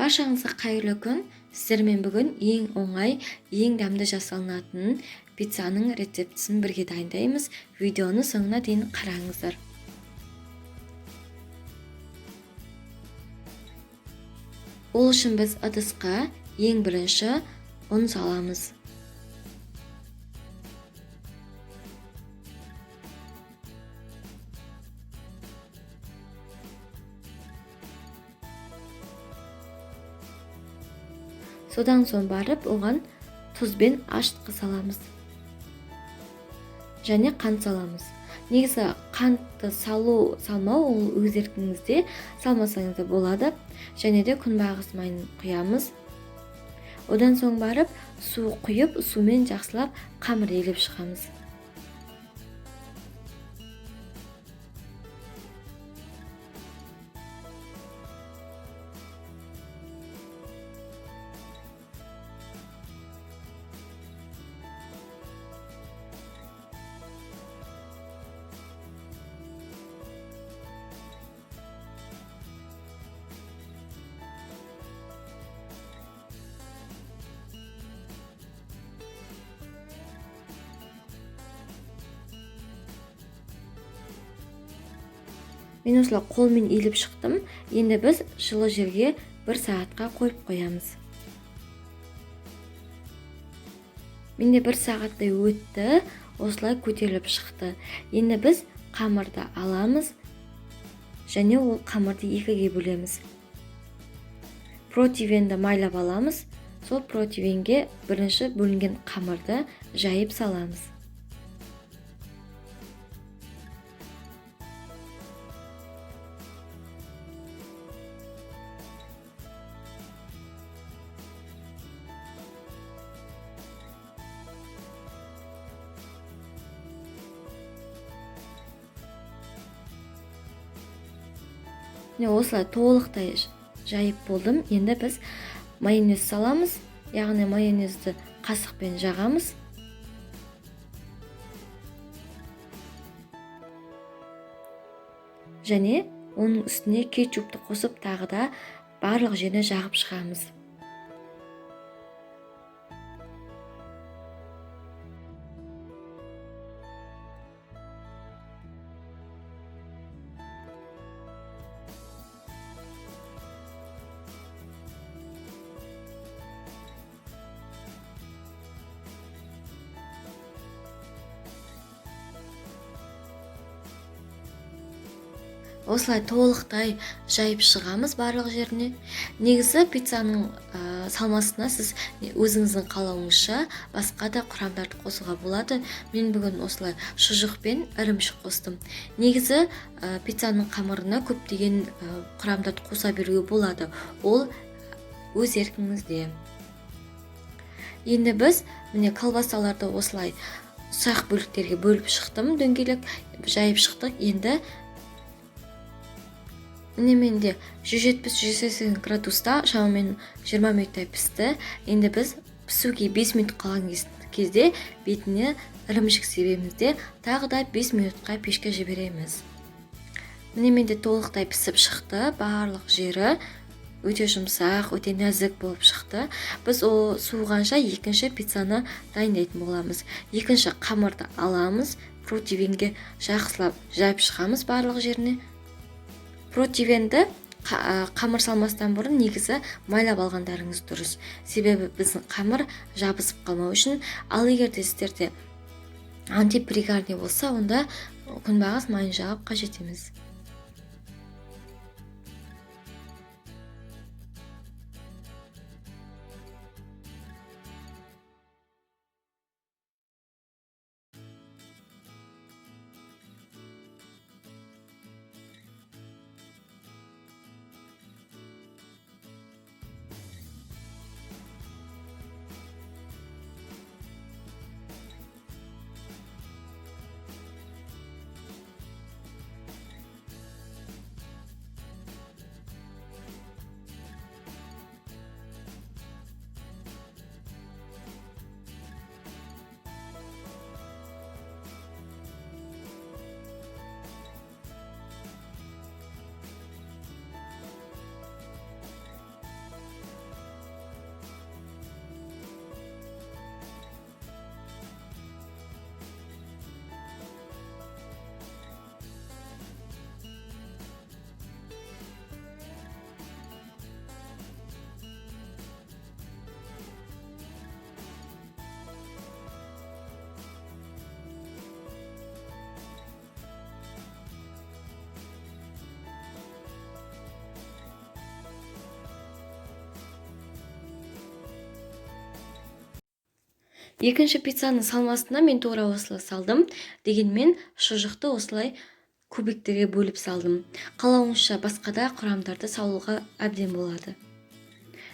Баршаңызға қайырлы күн. Сіздермен бүгін ең оңай, ең дәмді жасалынатын пиццаның рецептісін бірге дайындаймыз. Видеоны соңына дейін қараңыздар. Ол үшін біз ыдысқа ең бірінші ұн саламыз. Содан соң барып оған тұз бен ашытқы саламыз. Және қант саламыз. Негізі қантты салу, салмау ол өз еркіңізде, салмасаңыз да болады. Және де күнбағыс майын құямыз. Одан соң барып су құйып, сумен жақсылап қамыр елеп шығамыз. Мен осылай қолмен илеп шықтым. Енді біз жылы жерге бір сағатқа қойып қоямыз. Менде бір сағаттай өтті, осылай көтеріліп шықты. Енді біз қамырды аламыз және ол қамырды екіге бөлеміз. Противенді майлап аламыз. Сол противенге бірінші бөлінген қамырды жайып саламыз. Міне осылай толықтай жайып болдым. Енді біз майонез саламыз, яғни майонезді қасықпен жағамыз. Және оның үстіне кетчупты қосып тағы да барлық жеріне жағып шығамыз. Осылай толықтай жайып шығамыз барлық жеріне. Негізі пиццаның салмасына сіз өзіңіздің қалауыңызша басқа да құрамдарды қосуға болады. Мен бүгін осылай шұжық пен ірімшік қостым. Негізі пиццаның қамырына көптеген құрамдарды қоса беруге болады. Ол өз еркіңізде. Енді біз міне колбасаларды осылай ұсақ бөліктерге бөліп шықтым, дөңгелек жайып шықтық. Енді міне менде 170-180 градуста шамамен 20 минуттай пісті. Енді біз пісуге 5 минут қалған кезде бетіне ірімшік себеміз де тағы да 5 минутқа пешке жібереміз. Міне менде толықтай пісіп шықты, барлық жері өте жұмсақ, өте нәзік болып шықты. Біз ол суығанша екінші пиццаны дайындайтын боламыз. Екінші қамырды аламыз, противенге жақсылап жайып шығамыз барлық жеріне. Противенді қамыр салмастан бұрын негізі майлап алғандарыңыз дұрыс. Себебі біздің қамыр жабысып қалмау үшін. Ал егер де сіздерде антипригарный болса, онда күнбағыс майын жағып қажет емес. Екінші пиццаның салмасына мен тура осылай салдым. Дегенмен шұжықты осылай кубиктерге бөліп салдым. Қалауыңызша басқа да құрамдарды салуға әбден болады.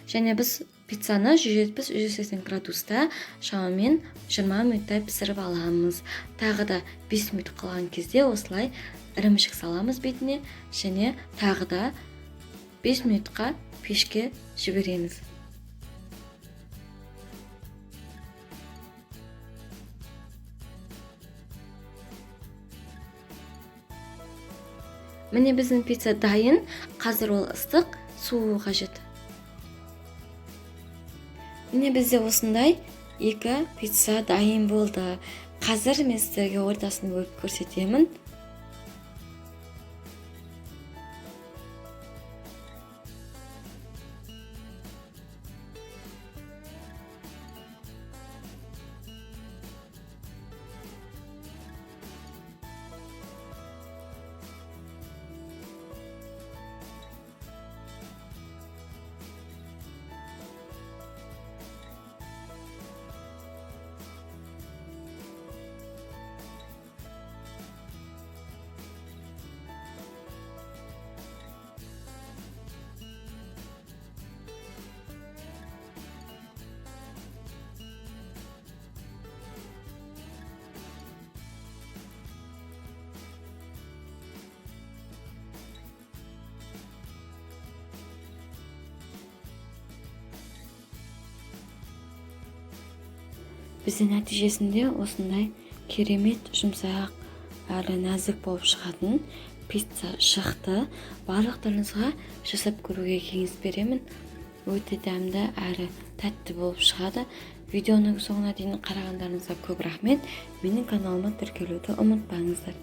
Және біз пиццаны 170-180 градуста шамамен 20 минуттай пісіріп аламыз. Тағы да 5 минут қалған кезде осылай ірімшік саламыз бетіне және тағы да 5 минутқа пешке жібереміз. Міне біздің пицца дайын. Қазір ол ыстық, суы қажет. Міне бізде осындай екі пицца дайын болды. Қазір мен сіздерге ортасын бөліп көрсетемін. Бізде нәтижесінде осындай керемет жұмсақ әрі нәзік болып шығатын пицца шықты. Барлықтарыңызға жасап көруге кеңес беремін. Өте дәмді әрі тәтті болып шығады. Видеоның соңына дейін қарағандарыңызға көп рахмет. Менің каналыма тіркелуді ұмытпаңыздар.